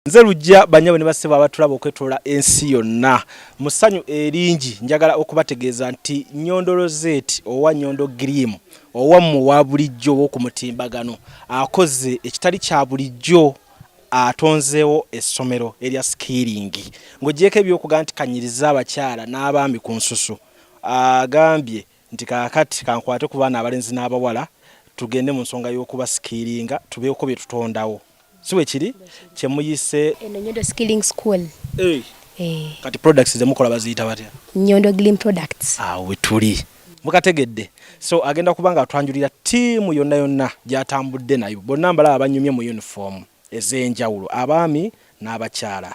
Nze Lujja, bannyabo ne bassebo abatulaba okwetoola ensi yonna, mu ssanyu eringi njagala okubategeeza nti Nyondo Rosette owa Nyondo Giriimu owammwe owa bulijjo ow'oku mutimbagano akoze ekitali kya bulijjo, atonzeewo essomero erya skilling. Ng'oggyeeko eby'okugamba nti kanyirize abakyala n'abaami ku nsusu, agambye nti kaakati kankwate ku baana abalenzi n'abawala tugende mu nsonga y'okuba skillinga tubeeko bye tutondawo. Si bwe kiri kye muyise? Eno Nyondo Skilling School. Hey. Eh. Kati products ze mukola baziyita batya? Nyondo Glim Products. Awo we tuli. Mukategedde. So agenda kuba nga atwanjulira ttiimu yonna yonna gy'atambudde nayo. Bonna mbalaba banyumye mu uniform ez'enjawulo, abaami n'abakyala.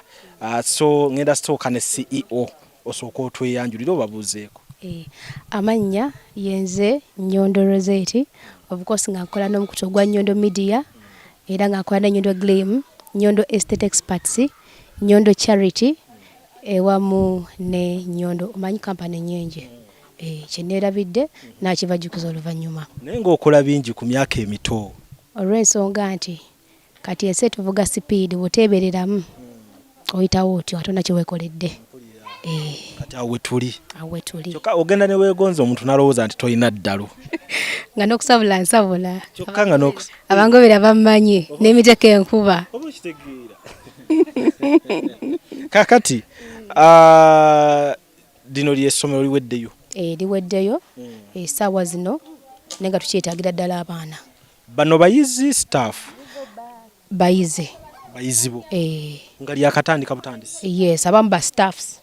So ngenda sooka ne CEO, osooka otweyanjulire obabuuzeeko. Eh, amannya yenze Nyondo Rosette, of course nga nkola n'omukutu ogwa Nyondo Media, era nga nkola ne Nyondo Glim, Nyondo Estate Experts, Nyondo Charity ewamu ne Nyondo omanyi kampani nnyingi. Eh, kye neerabidde naakibajjukiza oluvannyuma. Naye ng'okola bingi ku myaka emito. Olw'ensonga nti kati ensi etuvuga sipiidi, bw'oteebereramu oyitawo otyo ate onna kyeweekoledde. Eh. Kati awo we tuli. Awo we tuli. Kyokka ogenda ne weegonza omuntu n'alowooza nti tolina ddalu. Nga n'okusabula nsabula. Kyokka nga n'okus Abangobera bammanyi n'emiteko enkuba. Oba okitegeera. Kaakati lino ly'essomero liweddeyo? Eh, liweddeyo essaawa zino, naye nga tukyetaagira ddala abaana. Bano bayizi, staff? Bayizi. Bayizi bo? Eh. Nga lyakatandika butandisi? Yes, abamu ba staffs,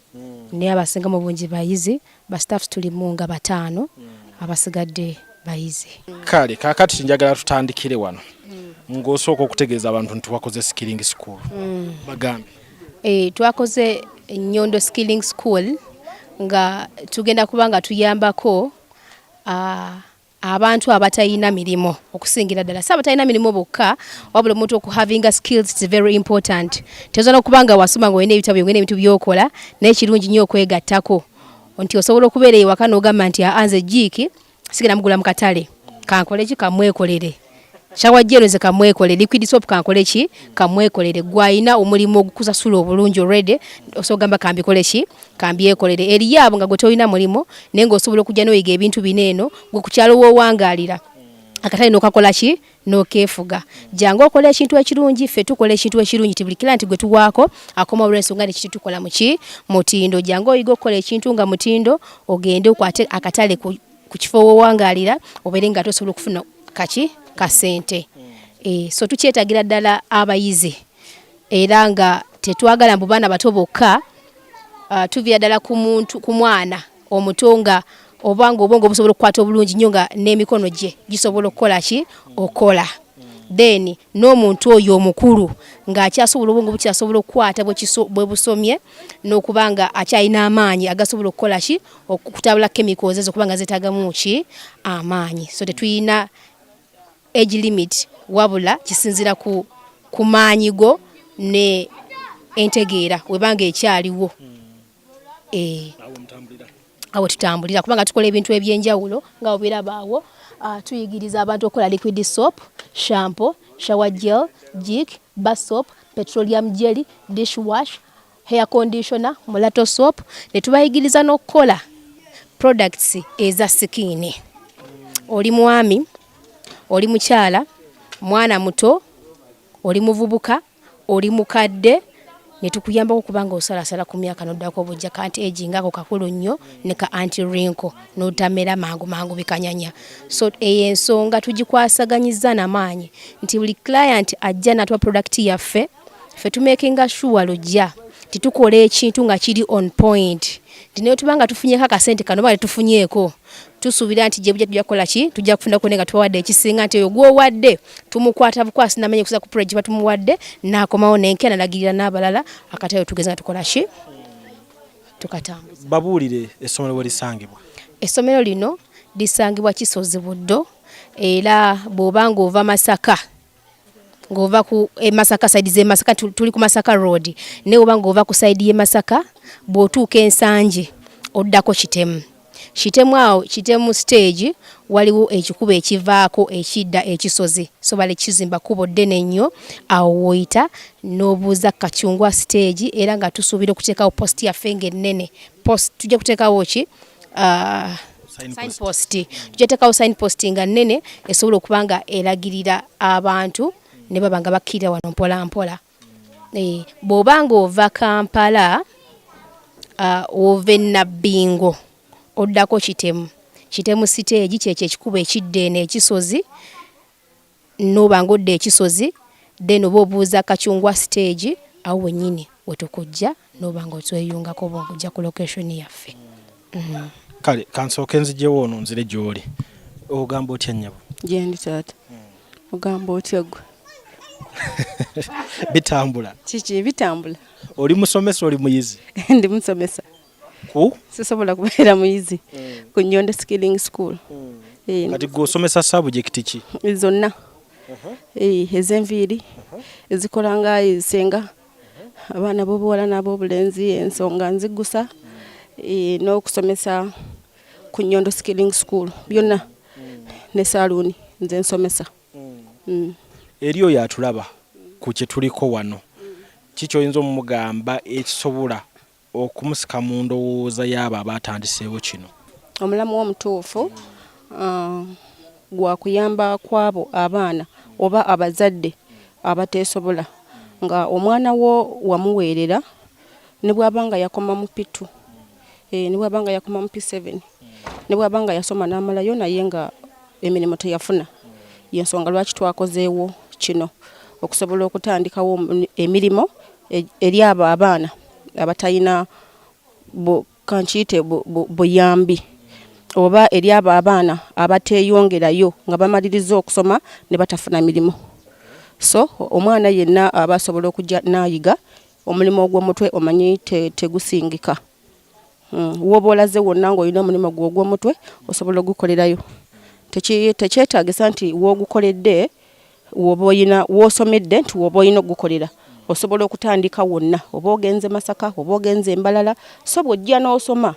naye abasinga mu bungi bayizi. Ba staffs tulimu nga bataano, abasigadde bayizi. Kale kaakati njagala tutandikire wano ng'osooka okutegeeza abantu nti wakoze skilling school. Bagambe. Eh, twakoze Nyondo Skilling School nga tugenda kuba nga tuyambako abantu abatalina mirimu, okusingira ddala si abatalina mirimu bokka, wabula omuntu okuhavinga skills is very important. Toyinza n'okuba nga wasoma ng'olina ebitabo, olina ebintu by'okola, naye kirungi nnyo okwegattako nti osobola okubeera ewaka n'ogamba nti aa, nze Jik sigenda mugula mu katale, kankole ki? Kamwekolere. Shower gel nze kamwekolere, liquid soap kankole ki? Kamwekolere. Gw'alina omulimu ogukusasula obulungi already, osobola ogamba kambikole ki? Kambyekolere. Eriyo abo nga gwe tolina mulimu, naye ng'osobola okujja n'oyiga ebintu bino eno gwe ku kyalo w'owangaalira, akatale n'okakola ki? N'okeefuga. Jangu okola ekintu ekirungi. Ffe tukola ekintu ekirungi ti buli client gwe tuwaako akoma, olw'ensonga nti kiti tukola muki? Mutindo. Jangu oyiga okukola ekintu nga mutindo, ogende okwate akatale ku kifo w'owangaalira, obeere nga ate osobola okufuna kaki? Kasente. E, so tukyetagira ddala abayizi, era nga tetwagala mbu baana bato bokka. Tuviira ddala ku muntu, ku mwana omuto nga oba nga obwongo busobola okukwata obulungi nnyo, nga n'emikono gye gisobola okukola ki? Okukola. Then n'omuntu oyo omukulu ng'akyasobola, obwongo bukyasobola okukwata bwe busomye, n'okuba nga akyalina amaanyi agasobola okukola ki? Okutabula chemicals ezo, okuba nga zeetaagamu ki? Amaanyi. So tetulina age limit, wabula kisinziira ku maanyi go ne entegeera webanga ekyaliwo. Eh. Awo tutambulira, kubanga tukola ebintu ebyenjawulo nga obirabaawo. Tuyigiriza abantu okukola liquid soap, shampoo, shower gel, Jik, bar soap, petroleum jelly, dish wash, hair conditioner, mulato soap, ne tubayigiriza n'okukola products eza skin. Oli mwami, oli mukyala, mwana muto, oli muvubuka, oli mukadde, ne tukuyambako kubanga osalasala ku myaka n'oddako obujja ka anti aging ako kakulu nnyo, ne ka anti wrinkle n'otamera mangu mangu bikanyanya. So eyo ensonga tugikwasaganyiza namaanyi nti buli client ajja n'atuwa product yaffe, ffe tumakinga sure, Lujja, titukola ekintu nga kiri on point, nti naye tuba nga tufunyeko akasente kano oba tetufunyeeko, tusuubira nti gye bujja tujja kukola ki? Tujja kufunako, naye nga tubawadde ekisinga, nti oyo gw'owadde tumukwata bukwasi namanya okuza ku pledge batumuwadde, n'akomawo n'enkya nalagirira n'abalala. Akatale tugeze nga tukola ki? Tukatambuza. Babuulire essomero we lisangibwa. Essomero lino lisangibwa Kisozi Buddo, era bw'oba ng'ova Masaka, ng'ova ku e Masaka, side z'e Masaka, tuli ku Masaka Road, naye oba ng'ova ku side y'e Masaka, bw'otuuka Ensangi oddako Kitemu. Kitemu awo, Kitemu stage. Waliwo ekikubo ekivaako ekidda ekisozi, so bale kizimba kkubo ddene nnyo. Awo w'oyita n'obuuza Kacungwa stage, era nga tusuubira okuteekawo post yaffe ng'ennene. Post tujja kuteekawo ki? Sign post. Tujja kuteekawo sign post nga nnene, esobola okuba nga eragirira abantu ne baba nga bakkirira wano mpola mpola. Bw'oba ng'ova Kampala, ova e Nabbingo, oddako Kitemu, Kitemu siteegi, kyekyo ekikubo ekidda eno ekisozi. N'oba ng'odda ekisozi, then oba obuuza Kacungwa stage, awo wennyini wetukujja n'oba ng'otweyungako bw'ojja ku location yaffe. Kale kansooke nzijewo ono nzire gy'oli. Ogamba otya, nnyabo? Gyendi taata, ogamba otya gwe? Bitambula. Kiki bitambula? Oli musomesa, oli muyizi? Ndi musomesa. Ku? Sisobola kubeera muyizi. Ku Nyondo Skilling School. Kati gwe osomesa subject ki? Zonna. Ez'enviiri, ezikola nga ebisenga, abaana b'obuwala n'ab'obulenzi, ensonga nziggusa, n'okusomesa ku Nyondo Skilling School byonna, ne saaluuni nze nsomesa. Eri oyo atulaba ku kye tuliko wano, ki kyoyinza omugamba ekisobola okumusika mu ndowooza y'abo abatandiseewo kino? Omulamu omutuufu gwa kuyamba kwabo abaana oba abazadde abateesobola, nga omwana wo wamuweerera ne bw'aba nga yakoma mu P2, ne bw'aba nga yakoma mu P7, ne bw'aba nga yasoma n'amalayo naye nga emirimu teyafuna. Yensonga lwaki twakozeewo kino, okusobola okutandikawo emirimu eri abo abaana abatalina kankiyite buyambi, oba eri abo abaana abateeyongerayo nga bamaliriza okusoma ne batafuna mirimu. So omwana yenna aba asobola okujja n'ayiga omulimu ogw'omutwe, omanyi tegusingika. W'oba olaze wonna ng'olina omulimu gwo ogw'omutwe, osobola ogukolerayo. Tekyetaagisa nti w'ogukoledde woba oyina w'osomedde nti woba olina okugukolera. Osobola okutandika wonna, oba ogenze Masaka oba ogenze Mbalala. So bw'ojja n'osoma,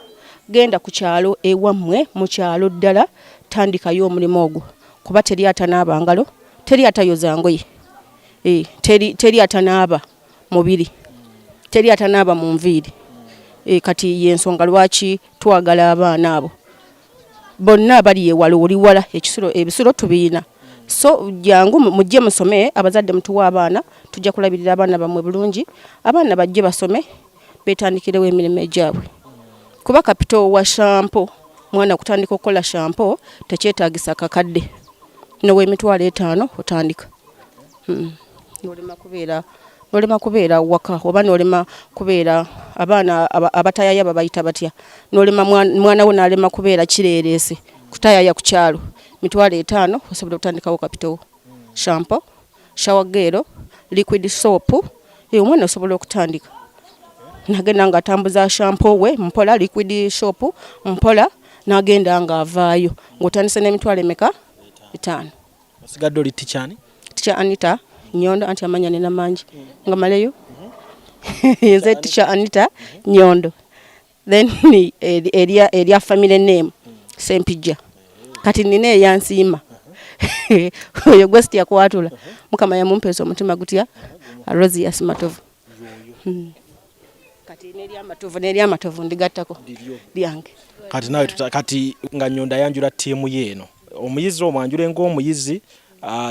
genda ku kyalo ewammwe, mu kyalo ddala, tandikayo omulimu ogwo, kuba teri atanaaba ngalo, teri atayoza ngoye, teri atanaaba mubiri, teri atanaaba mu nviiri. Kati yensonga lwaki twagala abaana abo bonna abali ewala. Oli wala, ekisulo, ebisulo tubiyina. So jangu mujje musome. Abazadde mutuwe abaana, tujja kulabirira abaana bammwe bulungi. Abaana bajje basome, betandikirewo emirimu egyabwe, kuba capital wa shampoo, mwana kutandika okukola shampoo tekyetagisa kakadde, now'emitwalo 5 otandika. Nolema kubeera waka, oba nolema kubeera abaana abatayaya babayita batya, nolema mwana wo nalema kubeera kireereese kutayaya ku kyalo. 50,000 osobola okutandikawo capital, shampoo, shower gel, liquid soap. Omwana osobola okutandika nagenda ng'atambuza shampoo we mpola, liquid soap mpola, n'agenda ng'avaayo ng'otandise n'emitwalo emeka? 5. Osigadde oli teacher ani? Teacher Anita Nyondo, anti amanya nina mangi nga maleyo. Nze Teacher Anita Nyondo, then erya family name Sempijja. Kati nina eyansiima, oyo gwe sitya kwatula, Mukama yamumpeesa omutima gutya, Rosius Matovu. Kati n'eryamatovu, n'eryamatovu ndigattako lyange. Kati nawe kati nga Nyondo ayanjula ttiimu ye eno, omuyizi omwanjule ng'omuyizi,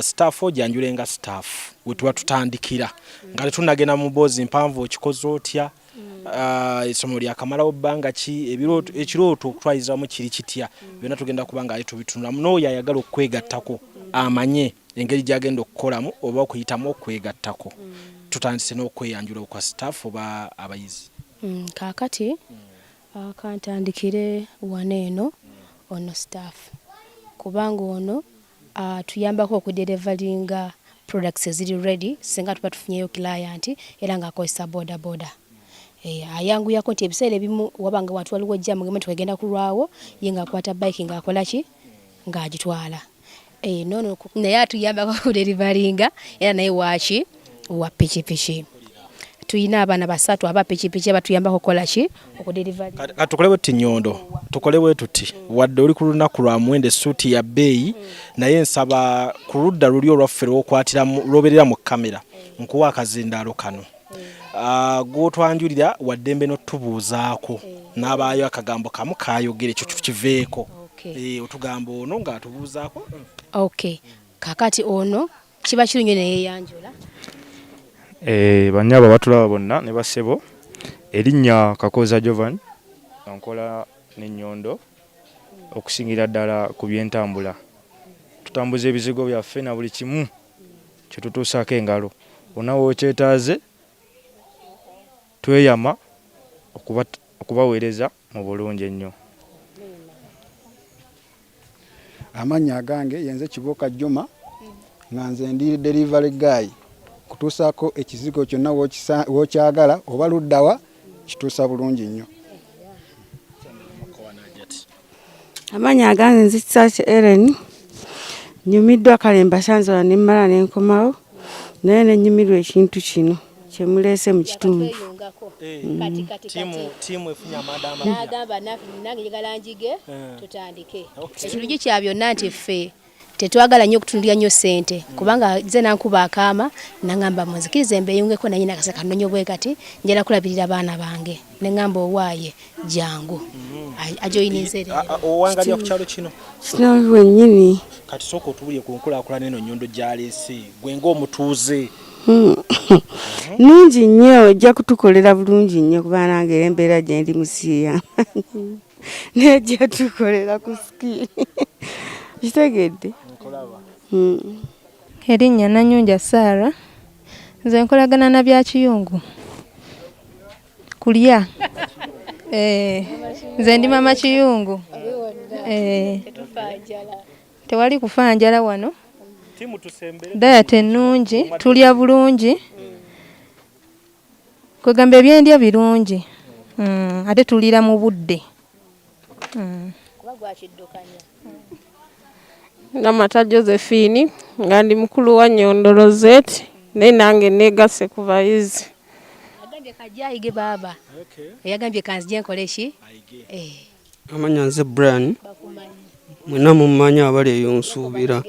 staff ogyanjule nga staff. We tuba tutandikira nga tetunnagenda mu mboozi mpanvu, okikoze otya? Essomero lyakamalawo bbanga ki? Ekirooto okutwalizamu kiri kitya? Byonna tugenda kuba nga ate tubitunulamu, n'oyo ayagala okwegattako amanye engeri gy'agenda okukolamu oba okuyitamu okwegattako. Tutandise n'okweyanjula okwa staff oba abayizi. Kaakati kantandikire wano eno. Ono staff, kubanga ono atuyambako okudeliveringa products eziri ready singa tuba tufunyeyo client, era ng'akozesa boda boda. Ayanguyako nti ebiseera ebimu waba nga wantu waliwo jam, nga egenda kulwawo, ye ng'akwata bike ng'akola ki, ng'agitwala. Nono naye atuyambako okudeliveringa, era naye waaki wa pikipiki. Tulina abaana basatu aba pikipiki abatuyambako okukola ki, okudeliver. Kati tukole bwe tuti, Nyondo, tukole bwe tuti. Wadde oli ku lunaku lwa muwendo, essuuti ya bbeeyi, naye nsaba ku ludda luli olwaffe lw'okwatiramu, lw'obeerera mu kamera, nkuwa akazindaalo kano. Gw'otwanjulira waddembe n'otubuuzaako n'abaayo akagambo kamu kayogere, ekyo kiveeko. Otugamba ono ng'atubuuzaako. Okay, kakati ono kiba kirungi neyeyanjula. Bannyabo abatulaba bonna ne bassebo, erinnya Kakooza Jovan, nga nkola n'Ennyondo okusingira ddala ku by'entambula. Tutambuza ebizigo byaffe na buli kimu kye tutuusaako engalo. Wonna w'okyetaaze tweyama okubaweereza mu bulungi ennyo. Amannya agange yenze Kibuuka Juma, nga nze ndi delivery guy, kutuusaako ekizigo kyonna w'okyagala oba luddawa, kituusa bulungi nnyo. Amannya agange nze Kisakye Ellen. Nyumiddwa, kale mbasanze wano ne mmala ne nkomawo, naye ne nnyumirwa ekintu kino kye muleese mu kitundu. Kati Tiimu efunye amanda amapya. N'agamba nange njagala njige, tutandike. Ekirungi kya byonna nti ffe tetwagala nnyo okutunulira nnyo ssente, kubanga nze nankuba akaama nangamba munzikirize mbeyungeko, naye nakasa kanonyo bwe kati njala kulabirira baana bange, neŋŋamba owaaye jangu ajoyininze leero. Owangalira ku kyalo kino? Kino wennyini. Kati sooka otubulye ku nkulaakulana eno Nnyondo gy'aleese, gwe ng'omutuuze. Nungi nnyo, ejja kutukolera bulungi nnyo, kuba nange era embeera gye ndi musiiya nejja tukolera ku skill, kitegedde. Erinnya Nanyunja Sarah. Nze nkolagana na bya kiyungu. Kulya. Nze ndi mama kiyungu. Tewali kufa njala wano. Diet ennungi, tulya bulungi. Kwegamba ebyendya birungi. Ate tuliira mu budde. Kuba gwakiddukanya. Namata Josephine, nga ndi mukulu wa Nyondo Rosette, naye nange neegasse ku bayizi. Agambye kajja ayige baaba. Yagambye kanzije nkole ki? Amanya nze Brian, mwenna mummanyi abali eyo nsuubira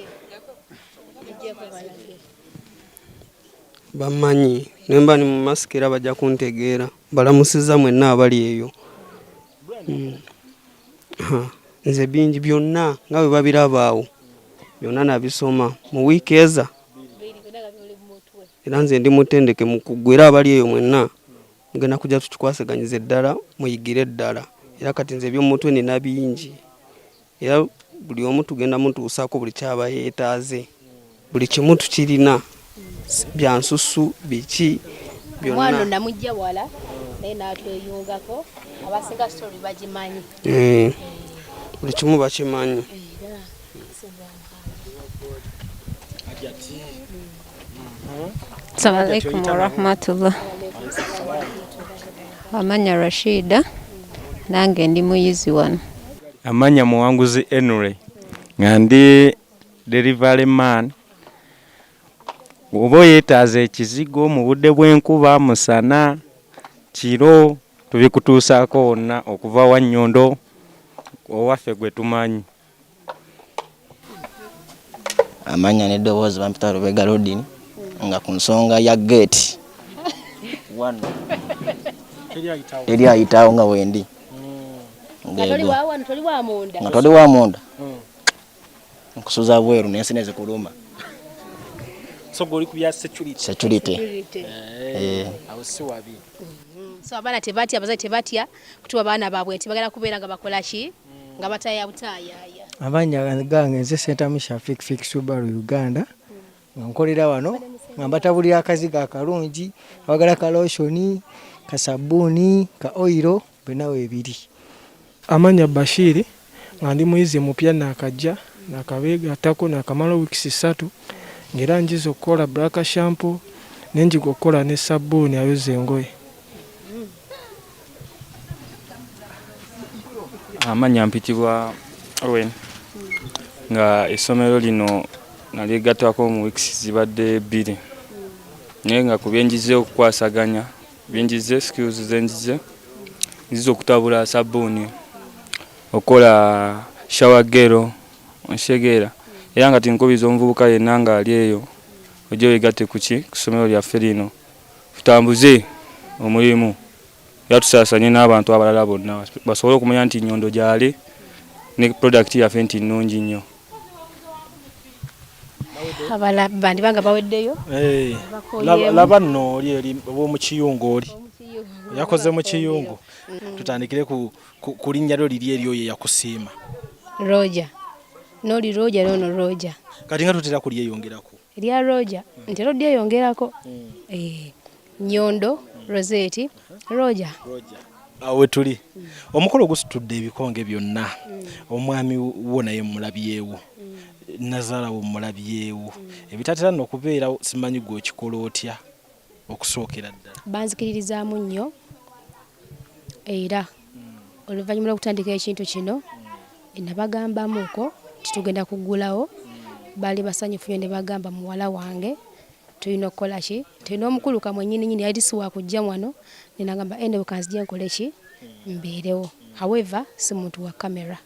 bammanyi, ne mba ni mu masiki era bajja kuntegeera. Balamusizza mwenna abali eyo. Nze bingi byonna nga bwe babiraba awo byonna nabisoma mu wiiki eza, era nze ndi mutendeke mukugu, era abali eyo mwenna mugenda kujja tukikwasaganyize ddala, muyigire ddala. Era kati nze eby'omutwe nina bingi, era buli omu tugenda mutuusaako buli kyaba yeetaaze, buli kimu tukirina, byansusu biki Omwana byonna. Namujja wala naye n'atweyungako, abasinga story bagimanyi. Buli kimu bakimanyi. Era Hajati. Assalamu alaikum warahmatullah. Amanya Rashida, nange ndi muyizi wano. Amanya Muwanguzi Henry, nga ndi delivery man. Oba oyeetaaza ekizigo mu budde bw'enkuba, musana, kiro, tubikutuusaako wonna okuva wa Nnyondo owaffe gwe tumanyi. Amannya n'eddoboozi bampita Lubega Lodin, nga ku nsonga ya gate wano teri ayitawo nga wendi. Nga toli wa wano, toli wa munda. Nga toli wa munda, nkusuza bweru n'ensi nezikuluma. So gwe oli ku bya security? Security. Security. Awo si wabi. So abaana tebatya, abazadde tebatya kutuwa baana baabwe nti bagala kubeera nga bakola ki, nga bataya butaayaaya. Amannya gange nze Sentamu Shafik Fik Subaru Uganda, nga nkolera wano, nga mbatabulira akazigo akalungi, abagala ka lotion, ka sabbuuni, ka oil, byonna weebiri. Amanya Bashiri, nga ndi muyizi mupya, nakajja nakabeegattako, nakamala weeks 3, ng'era njize okukola black shampoo, nenjiga okukola ne sabbuuni ayoza engoye. Amannya mpitibwa Owen, nga essomero lino nalyegattako mu weeks zibadde 2, naye nga ku byenjize okukwasaganya Byenjize, skills zenjize, nzize okutabula sabbuuni, okukola shower gel, okitegeera. Era nga tinkubiriza omuvubuka yenna ng'ali eyo ojje weegatte ku ki ku ssomero lyaffe lino tutambuze omulimu era tusaasanye n'abantu abalala bonna basobole okumanya nti Nyondo gyali ne product yaffe nti nnungi nnyo. Abala bandiba nga baweddeyo. Eh, laba nno oli eri ow'omu kiyungu, oli yakoze mu kiyungu. Tutandikire ku linnya lyo liri eryoyo eyakusiima. Roger, noli Roger, nono Roger. Kati nga tutera kulyeyongerako. Erya Roger ntera odyeyongerako. Eh, Nyondo Rosette Roger. Awo wetuli omukolo gusitudde ebikonge byonna. Omwami wo naye mulabyewo, nazaala wo mulabyewo, ebitatera nno okubeerawo. Simanyi gwe okikola otya okusookera ddala? Banzikiririzaamu nnyo, era oluvannyuma lw'okutandika ekintu kino nabagambamuko titugenda kuggulawo, baali basanyufu nnyo ne bagamba, "Muwala wange, tulina okukola ki?" Tulina omukulu kamwe nnyini nnyini yali si wakujja wano, nenagamba, "Ene kanzije nkole ki, mbeerewo." However, si muntu wa kamera.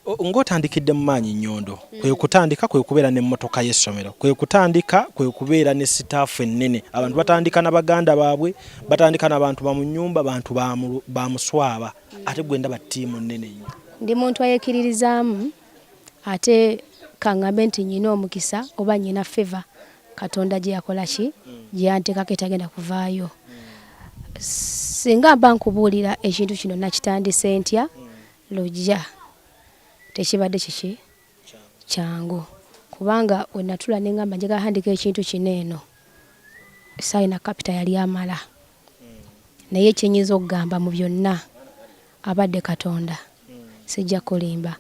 Ng'otandikidde mu maanyi, Nnyondo, kwe kutandika kwe kubeera n'emmotoka y'essomero, kwe kutandika kwe kubeera ne staff ennene. Abantu batandika na baganda baabwe, batandika n'abantu ba mu nnyumba, bantu ba muswaba, ate gwe ndaba ttiimu nnene nnyo. Ndi muntu ayekkiririzaamu, ate kaŋŋambe nti nyina omukisa oba nyina favour Katonda gye yakola ki, gye yanteekako etagenda kuvaayo. Singa mba nkubuulira ekintu kino nakitandise ntya, lujja tekibadde kiki kyangu, kubanga we natula ne ŋŋamba njagala tandika ekintu kino eno, saalina capital yali amala. Naye kyenyinza okugamba mu byonna abadde Katonda, sijja kulimba.